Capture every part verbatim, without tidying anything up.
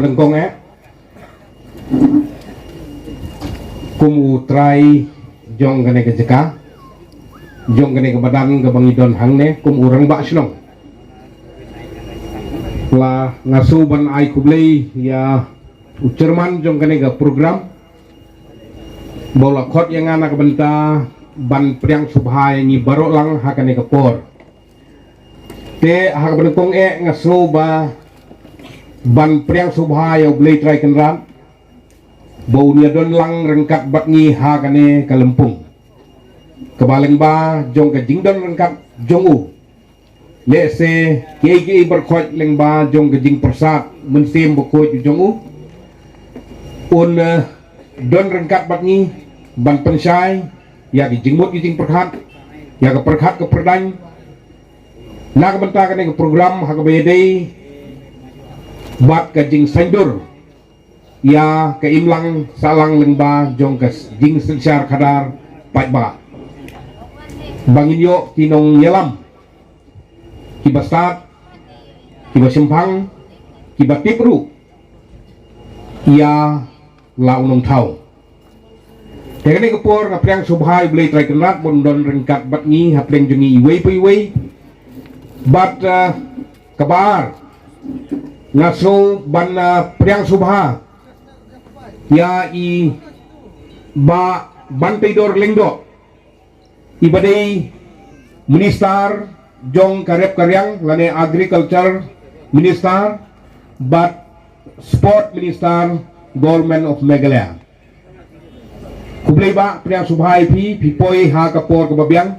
Tengkong eh kum u trai jong kane ka jaka, jong kane ka madan kaba ngi don hangne kum u rangbah shnong. La nga sngewbha ban ai khublei ïa u chairman jong kane ka program ba u la khot ïa nga na ka bynta ban pdiang sngewbha ïa ngi baroh lang ha kane ka por. Te ha kaba nyngkong eh nga sngewbha ban pdiang sngewbha ïa U Blei Trai Kynrad ba un ïa don lang ryngkat bad ngi ha kane ka lympung kaba lyngba jong ka jingdon ryngkat jong u. Lehse kiei kiei baroh lyngba jong ka jingpyrsad mynsiem bakhuid jong u, un eh, don ryngkat bad ngi ban pynshai ïa ki jingmut ki jingpyrkhat, ïa ka pyrkhat ka pyrdaiñ na ka bynta kane ka program ha kaba ïadei bad ka jingsaiñdur ïa ka imlang sahlang lyngba jong ka jingsynshar khadar paidbah. Ba ngin ïoh ki nongïalam kiba stad, kiba shemphang, kiba tip ruh ïa la u nongthaw. Te kane ka por nga pdiang sngewbha ïa U Blei Trai Kynrad ba un don ryngkat bad ngi hapdeng jong ngi iwei pa iwei. Bad eh, kaba ar nga sngewbha ban eh, pdiang sngewbha ïa i Bah Banteidor Lyngdoh, iba dei Minister jong ka rep ka riang lane Agriculture Minister bad Sport Minister Government of Meghalaya. Khublei Bah, pdiang sngewbha ïa phi, phi poi ha ka por kaba biang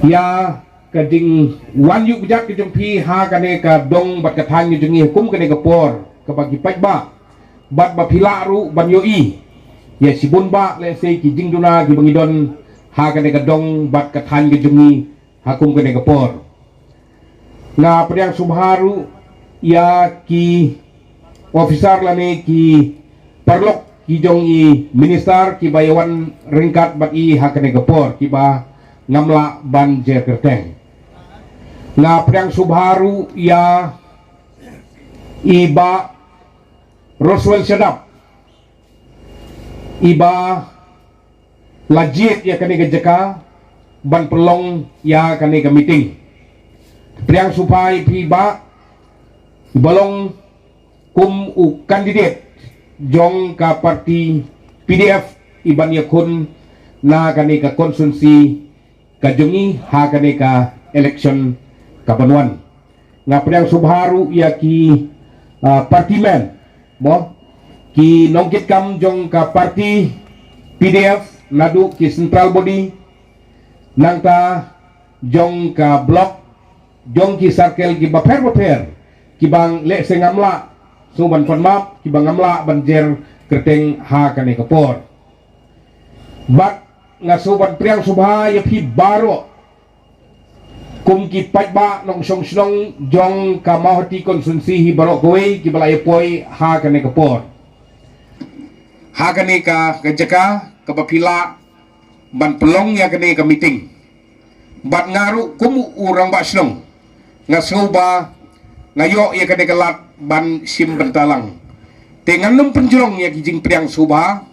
ïa ka jingwan ïuh bjat ka jong phi ha kane ka dong bad ka thaiñ ka jong ngi ha kum kane ka por kaba ki paidbah bad ba phi lah ruh ban ïohi ïa shibun bah lehse ki jingduna kiba ngi don ha kane ka dong bad ka thaiñ ka jong ngi ha kum kane ka por. Nga pdiang sngewbha ruh ïa ki officer lane ki paralok ki jong i minister kiba ïa wan ryngkat bad i ha kane ka por kiba ngam lah ban jer kyrteng. Nga pdiang sngewbha ruh ïa i Bah Roswell Shadap, iba la jied ïa kane ka jaka ban pynlong ïa kane ka meeting. Pdiang sngewbha ïa phi Bah, iba long kum u candidate jong ka party P D F iban ïakhun na kane ka constituency ka jong ngi ha kane ka election kaban wan. Nga pdiang sngewbha ruh ïa ki ah, party men, mo, ki nongkitkam jong ka party P D F naduh ki central body nangta jong ka block, jong ki circle kiba pher bapher kiba lehse ngam lah sngewbha ban pan map, kiba ngam lah ban jer kyrteng ha kane ka por. Bad nga sngewbha ban pdiang sngewbha ïa phi baroh kum ki paidbah nongshong shnong jong ka Mawhati constituency hi baroh kawei kiba la ïa poi ha kane ka por, ha kane ka, ka jaka kaba phi lah ban pynlong ïa kane ka meeting. Bad nga ruh kum u rangbah shnong nga sngewbha nga ïoh ïa kane ka lad ban shim bynta lang. Te ngan nym pynjrong ïa ki jingpdiang sngewbha.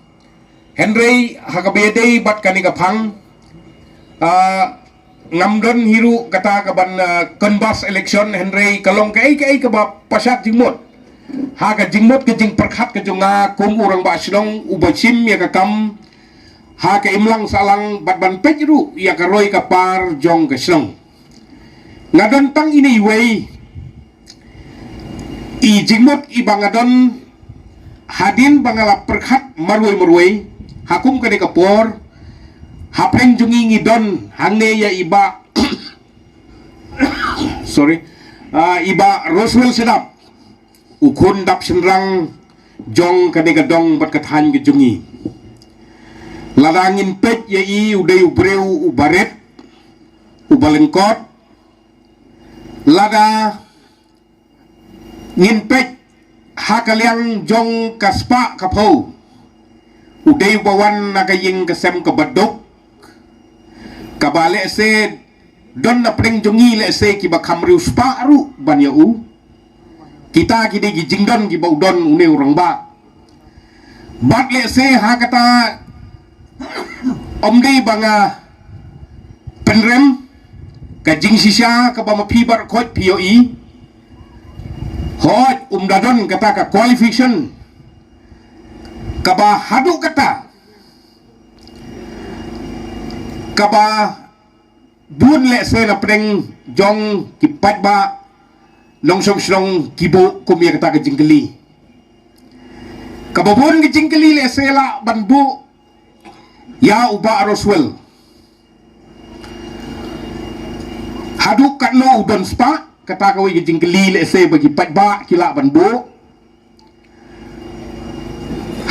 Hynrei ha kaba ïadei bad kane ka phang, ah, ngam don hi ruh kata kaban ah, canvass election, hynrei ka long kaei kaei kaba pashad jingmut ha ka jingmut ka jingpyrkhat ka jong nga kum u rangbah shnong uba shim ïa ka kam ha ka imlang sahlang bad ban peit ruh ïa ka roi ka par jong ka shnong. Nga don tang ine iwei i jingmut iba nga don hadien ba nga la pyrkhat marwei marwei ha kum kane ka por. Hapdeng jong ngi ngi don hangne ïa i Bah, sorry, ah, i Bah Roswell Shadap, u khun dap shynrang jong kane ka dong bad ka thaiñ ka jong ngi. Lada ngin peit ïa i u dei u briew uba rit, uba lyngkot. Lada ngin peit ha ka liang jong ka spah ka phew, u dei uba wan na ka ïing ka sem kaba duk, kaba lehse don na pdeng jong ngi lehse kiba kham riewspah ruh ban ïa u. Kita ki dei ki jingdon kiba u don une u rangbah. Bad lehse ha kata, ym dei ba nga pynrem, ka jingshisha kaba ma phi baroh khoit phi ïohi. Hooid, um da don kata ka qualification kaba haduh kata, kaba bun lehse na pdeng jong ki paidbah nongshong shnong ki buh kum ïa kata ka jingkylli. Kaba bun ka jingkylli lehse lah ban buh ïa u Bah Roswell. Haduh katno u don spah, kata kawei ka jingkylli lehse ba ki paidbah ki lah ban buh.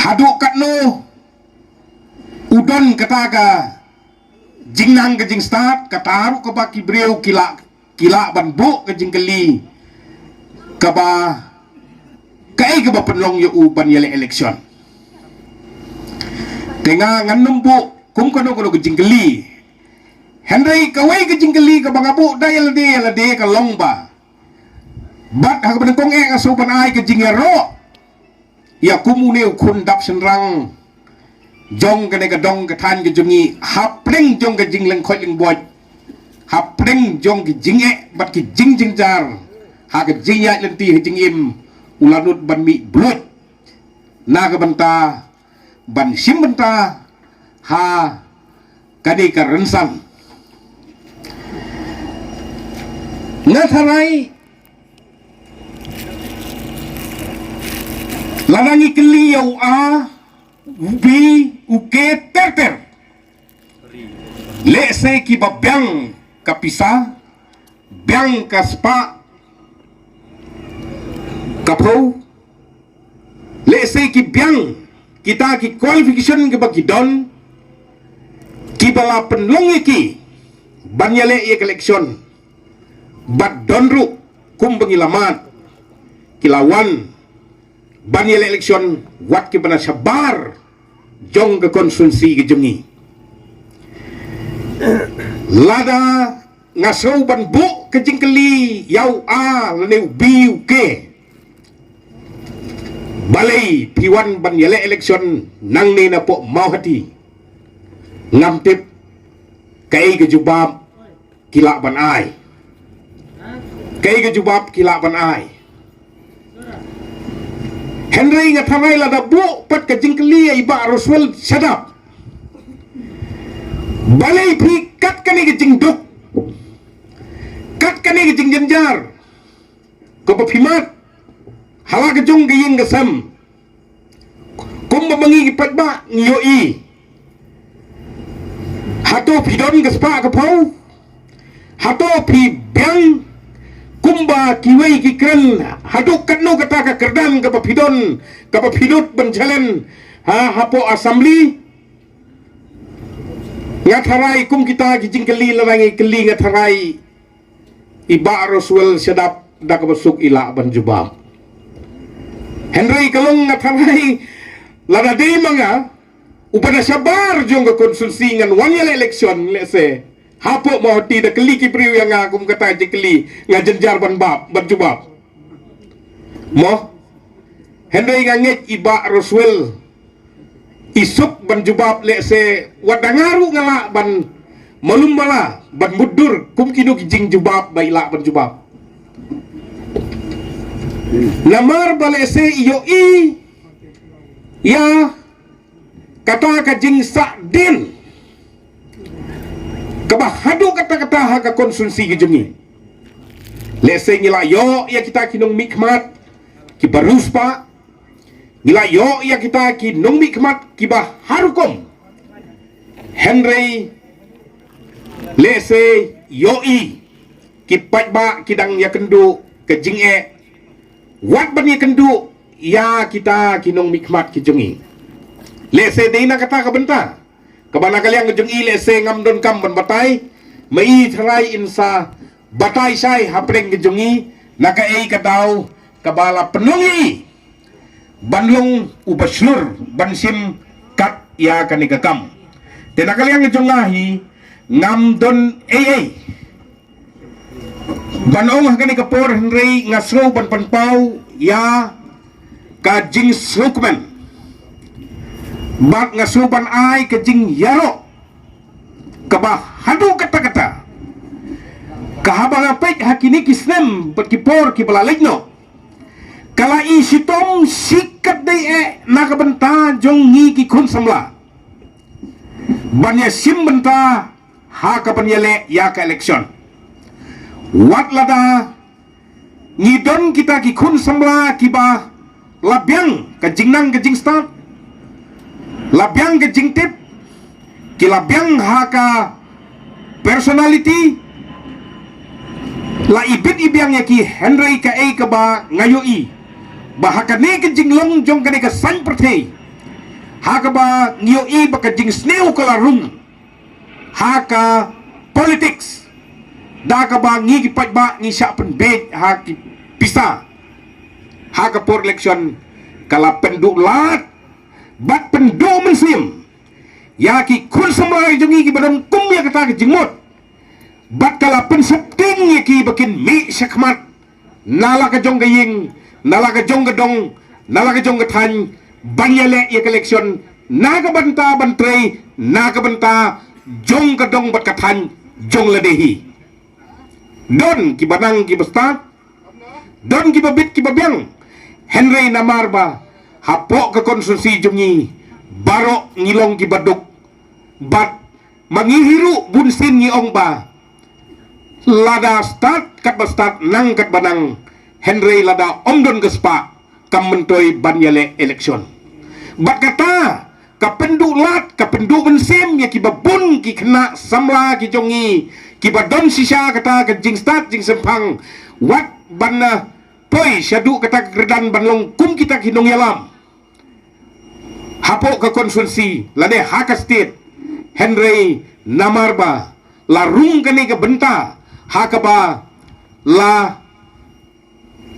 Haduh katno u don kata ka jingnang ka jingstad, kata ruh kaba ki briew ki lah, ki lah ban buh ka jingkylli kaba, kaei kaba pynlong ïa u ban ïaleh election. Te nga ngan nym buh kum kano kano ka jingkylli. Hynrei kawei ka jingkylli kaba nga buh da ïa lade ïa lade ka long ba, bad ha kaba nyngkong eh nga shu ban ai ka jingïaroh ïa kum une u khun dap shynrang jong kane ka dong ka thaiñ ka jong ngi, hapdeng jong ka jinglyngkhoit lyngbuaid, hapdeng jong ki jingeh bad ki jingjynjar ha ka jingïaid lynti ha jingim, u la nud ban mih bluit na ka bynta ban shim bynta ha kane ka rynsan. Nga tharai lada ngi kylli ïa u A, u B, u K ter ter, lehse kiba biang ka pisa, biang ka spah, ka phew, lehse ki biang kita ki qualification kiba ki don, kiba la pynlong ïa ki ban ïaleh ïa ka election. Bad don ruh kumba ngi la mad, ki la wan ban ïaleh election wat kiba na shabar jong ka constituency ka jong ngi. Lada nga shu ban buh ka jingkylli ïa u A lane u B, u K, balei phi wan ban ïaleh election nangne na poh Mawhati? Ngam tip kaei ka jubab ki lah ban ai. Kaei ka jubab ki lah ban ai. Hynrei nga tharai lada buh pat ka jingkylli ïa i Bah Roswell Shadap, balei phi kat kane ka jingduk, kat kane ka jingjynjar kaba phi mad ha la ka jong ka ïing ka sem? Kumba ma ngi ki paidbah ngi ïohi, hato phi don ka spah ka phew? Hato phi biang kumba kiwei ki kren? Haduh katno kata ka kyrdan kaba phi don, kaba phi nud ban challenge ha, hapoh Assembly? Nga tharai kum kita ki jingkylli lada ngi kylli, nga tharai i Bah Roswell Shadap da kaba suk i lah ban jubab. Hynrei ka long, nga tharai lada dei ma nga, uba na shabar jong ka constituency, ngan wan ïaleh election, lehse hapoh Mawhati, da kylli ki briew ïa nga kum kata jingkylli, nga jynjar ban bap, ban jubab. Mo? Hynrei nga ngeit i Bah Roswell i suk ban jubab, lehse wat da nga ruh nga lah ban malu mala, ban mutdur kum kino ki jingjubab ba i lah ban jubab. Namar ba lehse i ïohi ïa kata ka jingsahdien kaba haduh katta katta ha ka constituency ka jong ngi. Lehse ngi la ïoh ïa kita ki nongmihkhmat kiba riewspah, ngi la ïoh ïa kita ki nongmihkhmat kiba har rukom. Hynrei lehse ïohi ki paidbah ki dang ïakynduh ka jingeh, wat ban ïakynduh ïa kita ki nongmihkhmat ki jong ngi. Lehse dei na kata ka bynta kaba na ka liang ka jong i lehse ngam donkam ban batai, ma i tharai in sa batai shai hapdeng ka jong i na kaei ka daw kaba la pynlong ïa i ban long uba shlur ban shim kat ïa kane ka kam. Te na ka liang ka jong nga hi ngam don ei ei Ban ong ha kane ka por hynrei nga sngew ban pynpaw ïa ka jingsngewkmen. Bad nga sngew ban ai ka jingïaroh kaba haduh katta katta. Ka haba nga peit ha kine ki snem bad ki por kiba la leit noh, ka la i shitom shi katdei eh na ka bynta jong ngi ki khun samla ban ïa shim bynta ha ka ban ïaleh ïa ka election. Wat lada ngi don kita ki khun samla kiba la biang ka jingnang ka jingstad, la biang ka jingtip, ki la biang ha ka personality, la ibit ibiang ïa ki, hynrei kaei kaba nga ïohi ba ha kane ka jinglong jong kane ka saiñ pyrthei, ha kaba ngi ïohi ba ka jingsniew ka la rung ha ka politics, da kaba ngi ki paidbah ngi shah pynbeit ha ki pisa ha ka por election, ka la pynduh lad bad pynduh mynsiem ïa ki khun samla jong ngi kiba don kum ïa kata ka jingmut. Bad ka la pynsyriem ïa ki ba kin mih shakhmat na la ka jong ka ïing, na la ka jong ka dong, na la ka jong ka thaiñ, ban ïaleh ïa ka election na ka bynta ban trei na ka bynta jong ka dong bad ka thaiñ jong lade hi. Don kiba nang kiba stad, don kiba bit kiba biang. Hynrei namar ba hapoh ka konstituensi jong ngi baroh ngi long kiba duk, bad ma ngi hi ruh bunsien ngi ong ba lada stad katba stad, nang katba nang, hynrei lada ym don ka spah, kam myntoi ban ïaleh election. Bad kata ka pynduh lad, ka pynduh mynsiem ïa kiba bun ki khynnah samla ki jong ngi kiba don shisha kata ka jingstad jingsngewthuh, wat ban, eh, poi shaduh kata ka kyrdan ban long kum kita ki nongïalam hapoh ka konstituensi lane ha ka state. Hynrei namar ba la rung kane ka bynta ha kaba la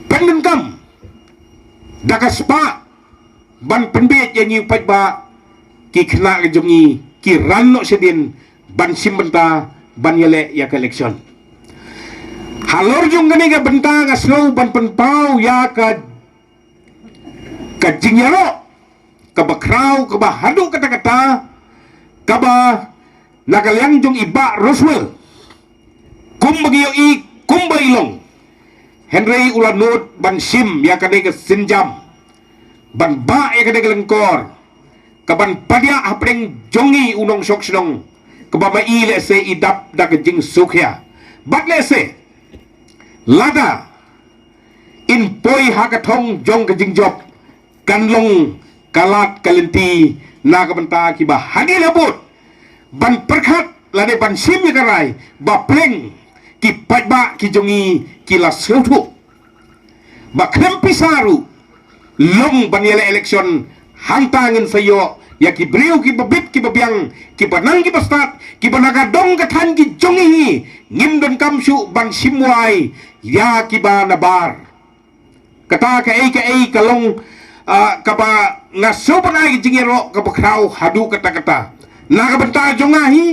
pyndonkam da ka spah ban pynbeit ïa ngi u paidbah, ki khynnah ka jong ngi ki ran noh shadien ban shim bynta ban ïaleh ïa ka election. Halor jong kane ka bynta nga sngew ban pynpaw ïa ka ka jingïaroh kaba khraw kaba haduh katta katta, kaba na ka liang jong i Bah Roswell, kumba ngi ïohi kumba i long, hynrei u la nud ban shim ïa kane ka sienjam ban bah ïa kane ka lyngkor, ka ban padiah hapdeng jong ngi u nongshong shnong, kaba ma i lehse i dap da ka jingsngewkhia. Bad lehse lada in poi ha ka thong jong ka jingjop, kan long ka lad ka lynti na ka bynta kiba hadien habud ban pyrkhat lane ban shim ïa ka rai ba pleng ki paidbah ki jong ngi ki la sngewthuh ba khlem pisa ruh long ban ïaleh election. Hangta ngin sa ïoh ïa ki briew kiba bit kiba biang, kiba nang kiba stad, kiba na ka dong ka thaiñ ki jong ngi hi, ngim donkam shuh ban shim wai ïa kiba nabar. Kata kaei kaei ka long, ah, kaba nga sngew ban ai ka jingïaroh kaba khraw haduh katta katta na ka bynta jong nga hi.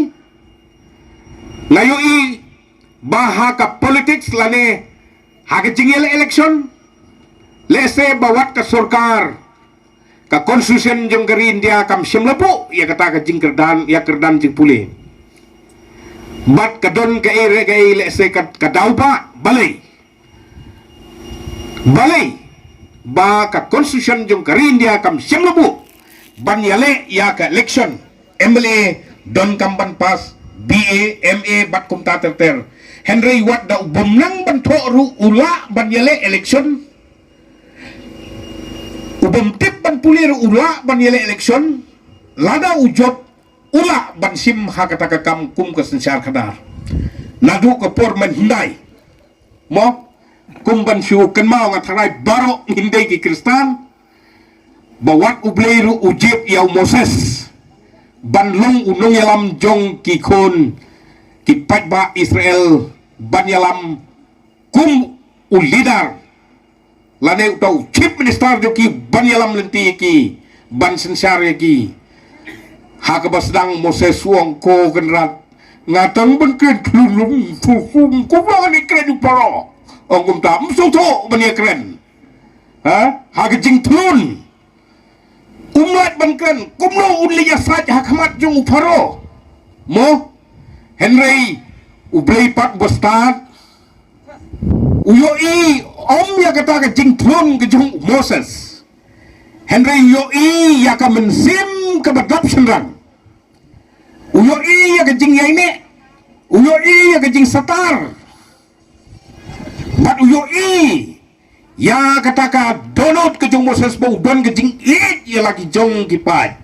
Nga ïohi ba ha ka politics lane ha ka jingïaleh election, lehse ba wat ka sorkar, ka constitution jong ka ri India kam shym la buh ïa kata ka jingkyrdan, ïa kyrdan jingpule. Bad ka don kaei re kaei, lehse ka, ka daw ba balei, balei ba ka constitution jong ka ri India kam shym la buh ban ïaleh ïa ka election M L A, donkam ban pass B A, M A bad kumta ter ter. Hynrei wat da u bym nang ban thoh ruh u lah ban ïaleh election, u bym tip ban pule ruh u lah ban ïaleh election. Lada u jop, u lah ban shim ha kata ka kam kum ka synshar khadar. Naduh ka por mynhyndai, mo, kum ban shu kynmaw, nga tharai baroh ngin dei ki Khristan, ba wat U Blei ruh u jied ïa u Moses ban long u nongïalam jong ki khun ki paidbah Israel, ban ïalam kum u leader lane uta u chief minister jong ki, ban ïalam lynti ïa ki, ban synshar ïa ki. Ha kaba sdang Moses u ong, Ko Kynrad, Nga tang ban kren thlun lum, fu fu, kumba ngan kren u Pharaoh. Ong kumta, ym sngewthuh ban ïa kren. Ha? Ha ka jingthlun. Um lah ban kren, kumno un leit ïasaid ha khmat jong u Pharaoh. Mo? Hynrei U Blei pat uba stad. U ïohi ym ïa kata ka jingthlun ka jong u Moses. Hynrei u ïohi ïa ka mynsiem kaba dap shynrang. U ïohi ïa ka jingïaineh. U ïohi ïa ka jingsatar. Bad u ïohi ïa kata ka dohnud ka jong u Moses ba u don ka jingïeit ïa la ki jong ki paid.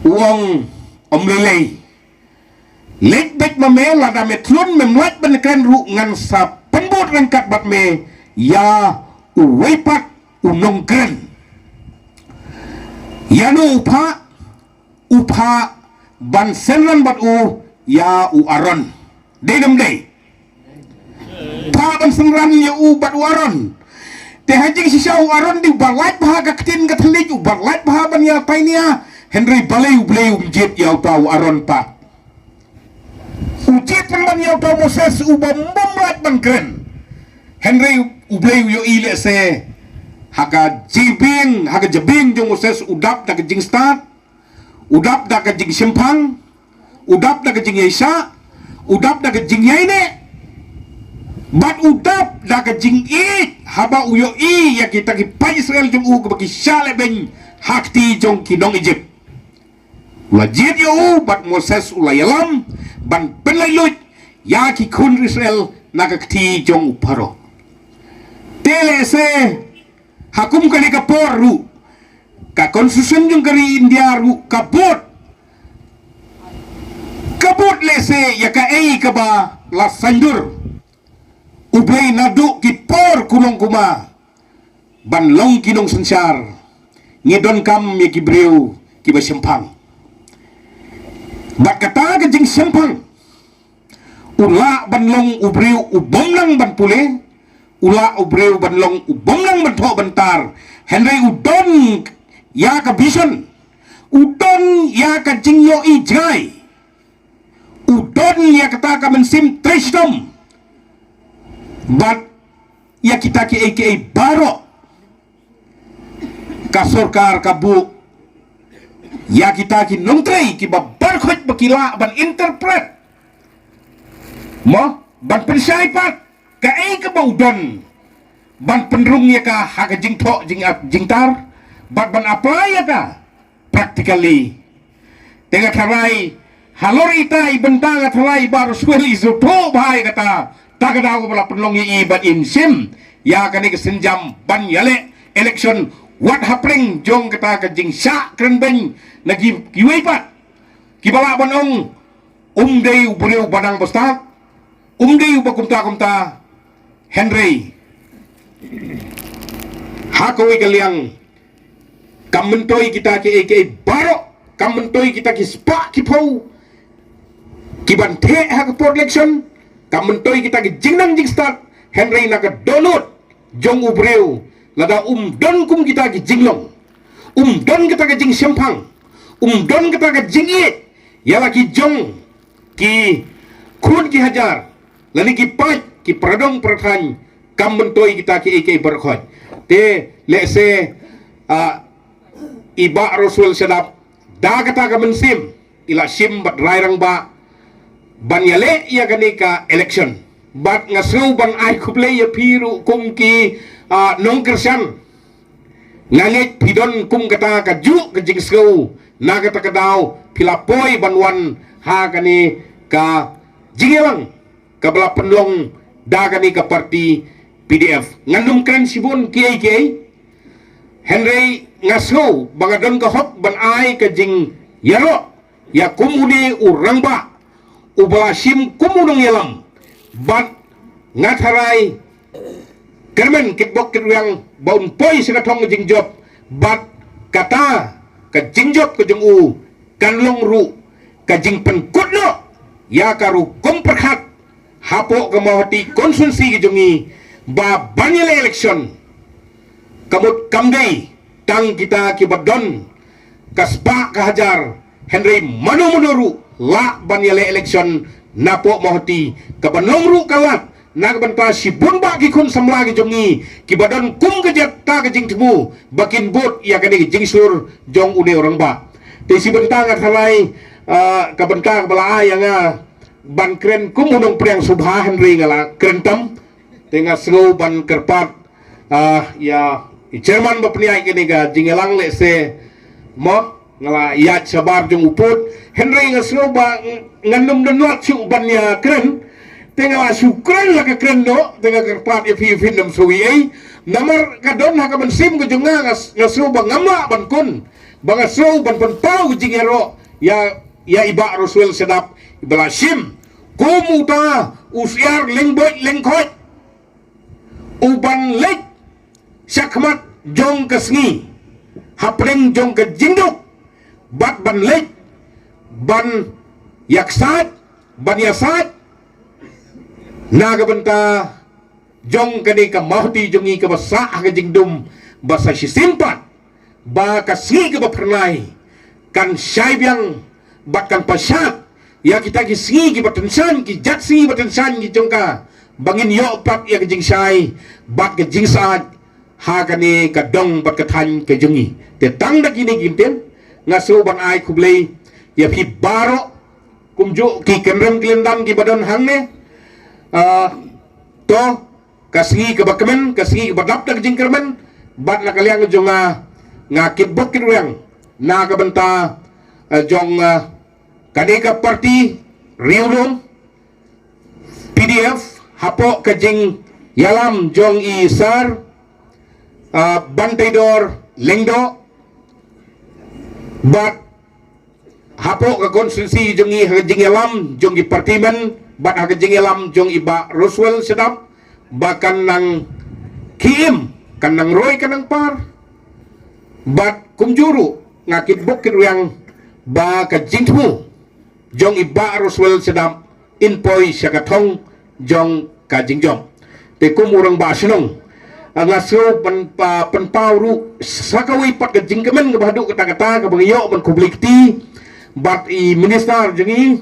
U ong, ym lei lei. Leit beit ma me, lada me thlun, mem lah ban kren ruh, ngan sa pynbud ryngkat bad me ïa uwei pat u nongkren. Ïa no u phah? U phah ban synran bad u ïa u Aaron. Dei ne ym dei? Phah ban synran ïa u bad u Aaron. Te ha jingshisha u Aaron dei uba lait bha ha ka ktien ka thylliej, uba lait bha ban ïatainia. Hynrei balei U Blei um jied ïa uta u Aaron pat? U jied pynban ïa uta u Moses uba ym lait ban kren. Hynrei U Blei u ïohi lehse ha ka jabieng, ha ka jabieng jong u Moses u dap da ka jingstad, u dap da ka jingshemphang, u dap da ka jingïaishah, u dap da ka jingïaineh, bad u dap da ka jingïeit haba u ïohi ïa kita ki paid Israel jong u kiba ki shah lehbeiñ ha kti jong ki nong Ijipt. U la jied ïa u bad Moses u la ïalam ban pynlait luid ïa ki khun Israel na ka kti jong u Pharaoh. Te lehse ha kum kane ka por ruh, ka constitution jong ka ri India ruh ka bud, ka bud lehse ïa kaei kaba la saiñdur. U Blei naduh ki por kunong kuma ban long ki nongsynshar, ngi donkam ïa ki briew kiba shemphang. Bad kata ka jingshemphang, u lah ban long u briew u bym nang ban pule, u lah u briew ban long u bym nang ban thoh ban tar, hynrei u don ïa ka vision, u don ïa ka jingïohi jngai, u don ïa kata ka mynsiem trei shitom. Bad ïa kita kiei kiei baroh ka sorkar ka buh ïa kita ki nongtrei kiba barkhoit ba ki lah ban interpret, mo, ban pynshai pat kaei kaba u don, ban pynrung ïa ka ha ka jingthoh jing, jingtar, bad ban apply ïa ka practically. Te nga tharai halor ita i bynta nga tharai Bah Roswell i sngewthuh bha ïa kata, ta ka daw ba la pynlong ïa i ban im shim ïa kane ka sienjam ban ïaleh election, wat hapdeng jong kata ka jingshah kren beiñ na ki, kiwei pat kiba lah ban ong um dei u briew ba nang ba stad, um dei uba kumta kumta. Hynrei ha kawei ka liang, kam myntoi kita kiei kiei baroh, kam myntoi kita ki spah ki phew ki ban theh ha ka por election, kam myntoi kita ki jingnang jingstad, hynrei na ka dohnud jong u briew, lada um don kum kita ki jinglong, um don kita ki jingshemphang, um don kita ki jingïeit ïa la ki jong ki khun ki hajar, lane ki paid, ki paradong parathan, kam myntoi kita kiei kiei baroh khoit. Te lehse, ah, i Bah Roswell Shadap, da kata ka mynsiem i la shim bad rai rangbah ban ïaleh ïa kane ka election. Bad nga sngew ban ai khublei ïa phi ruh kum ki, ah, nongkyrshan. Nga ngeit phi don kum kata kajuh ka jingsngew, na kata ka daw phi la poi ban wan ha kane ka jingïalang kaba la pynlong da kane ka parti P D F. Ngan ym kren shibun kiei kiei, hynrei nga sngew ba nga don ka hok ban ai ka jingïaroh ïa kum une u rangbah uba la shim kum u nongïalam. Bad nga tharai kyrmen kitbok kitrwiang ba un poi sha ka thong jingjop, bad kata ka jingjop ka jong u kan long ruh ka jingpynkut noh ïa ka rukom pyrkhat hapoh ka Mawhati constituency ka jong ngi, ba ban ïaleh election ka mut kam dei tang kita kiba don ka spah ka hajar, Hynrei mano mano ruh lah ban ïaleh election napoh Mawhati, kaban long ruh ka lad na ka bynta shibun bah ki khun samla ki jong ngi kiba don kum ka jait ta ka jingthmu ba kin bud ïa kane ka jingshlur jong une u rangbah. Te shi bynta nga tharai, ah, ka bynta kaba la ai ïa nga ban kren kum u nongpdiang sngewbha, hynrei nga la kren tam. Te nga sngew ban kyrpad, ah, ïa i chairman ba pynïaid kane ka jingïalang, lehse mo nga la ïaid shabar jong u pud, hynrei nga sngew ba ng-, ngan ym don wat shuh ban ïa kren. Te nga la shu kren la ka kren noh, te nga kyrpad ïa phi, phin ym sngew ei ei. Namar ka don ha ka mynsiem ka jong nga, nga s-, nga sngew ba ngam lah ban kun, ba nga sngew ban pynpaw ka jingïaroh ïa, ïa i Bah Roswell Shadap, iba la shim kum uta u syiar lyngboit lyngkhoit uban leit shakhmat jong ka sngi hapdeng jong ka jingduk, bad ban leit ban ïaksaid, ban ïasaid na ka bynta jong kane ka Mawhati jong ngi kaba sah ha ka jingdum ba sa shisien pat, ba ka sngi kaba phyrnai kan shai biang bad kan pynshad ïa kita ki sngi kiba tyngshaiñ, ki jait sngi ba tyngshaiñ ki jong ka, ba ngin ïoh pat ïa ka jingshai bad ka jingsyaid ha kane ka dong bad ka thaiñ ka jong ngi. Te tang da kine ki ktien nga sngew ban ai khublei ïa phi baroh, kumjuh ki kynrem ki lyndan kiba don hangne. Ah, to, ka sngi kaba kmen, ka sngi kaba dap da ka jingkyrmen, bad na ka liang jong nga, nga kitbok kitrwiang na ka bynta, eh, jong, eh, kane ka party riewlum P D F hapoh ka jingïalam jong i Sir, ah, Banteidor Lyngdoh, bad hapoh ka konstituensi jong ngi ha ka jingïalam jong ki party men, bad ha ka jingïalam jong i Bah Roswell Shadap, ba kan nang khie im, kan nang roi, kan nang par. Bad kumjuh ruh nga kitbok kitrwiang ba ka jingthmu jong i Bah Roswell Shadap in poi sha ka thong jong ka jingjop. Te kum u rangbah shnong, ah, nga sngew pyn-, pa-, pynpaw ruh sa kawei pat ka jingkmen kaba haduh katta katta kaba nga ïoh ban khublei kti bad i minister jong ngi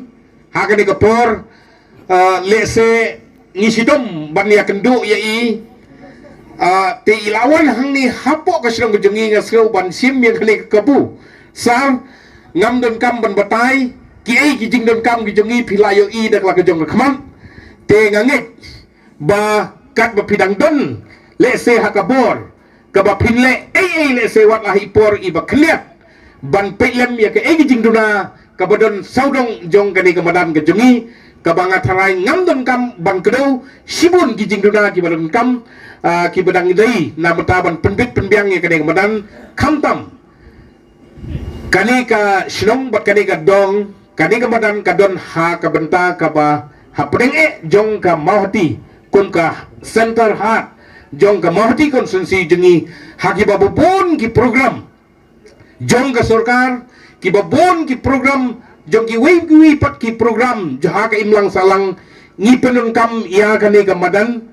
ha kane ka por. Ah, lehse ngi shitom ban ïakynduh ïa i, ah, te i la wan hangne hapoh ka shnong ka jong ngi, nga sngew ban shim ïa kane ka kabu. Sir, ngam donkam ban batai kiei ki jingdonkam ki jong ngi, phi la ïohi da la ka jong ka khmat. Te nga ngeit ba katba phi dang don lehse ha ka bor kaba phin leh ei ei, lehse wat la ha i por iba khyndiat, ban peit lem ïa kaei ka jingduna kaba don sawdong jong kane ka madan ka jong ngi, kaba nga tharai ngam donkam ban kdew, shibun ki jingduna kiba donkam, ah, kiba dang dei na bynta ban pynbit pynbiang ïa kane ka madan. Khamtam kane ka shnong bad kane ka dong, kane ka madan ka don ha ka bynta kaba hapdeng eh jong ka Mawhati, kum ka center heart jong ka Mawhati constituency jong ngi, ha kiba bun ki program jong ka sorkar, kiba bun ki program jong kiwei kiwei pat ki program jong ha ka imlang sahlang, ngi pyndonkam ïa kane ka madan.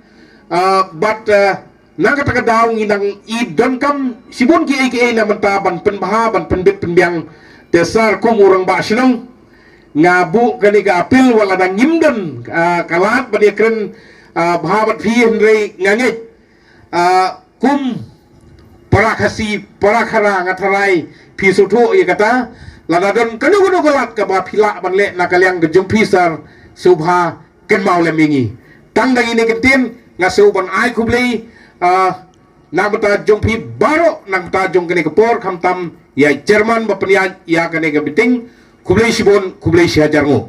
Ah, bad, ah, na kata ka daw ngi dang i donkam shibun kiei kiei na bynta ban pynbha, ban pynbit pynbiang. Te sir, kum u rangbah shnong, nga buh kane ka appeal, wat la dang ngim don, ah, ka lad ban ïakren, ah, bha bad phi, hynrei nga ngeit, ah, kum para Khasi, para Khara, nga tharai phi sngewthuh ïa kata. Lada don kano kano ka lad kaba phi lah ban leh na ka liang ka jong phi sir, sngewbha kynmaw lem ïa ngi. Tang da kine ki ktien nga sngew ban ai khublei, ah, na bynta jong phi baroh, na bynta jong kane ka por, khamtam ïa i chairman ba pynïaid ïa kane ka meeting. Khublei shibun, khublei shihajar nguh.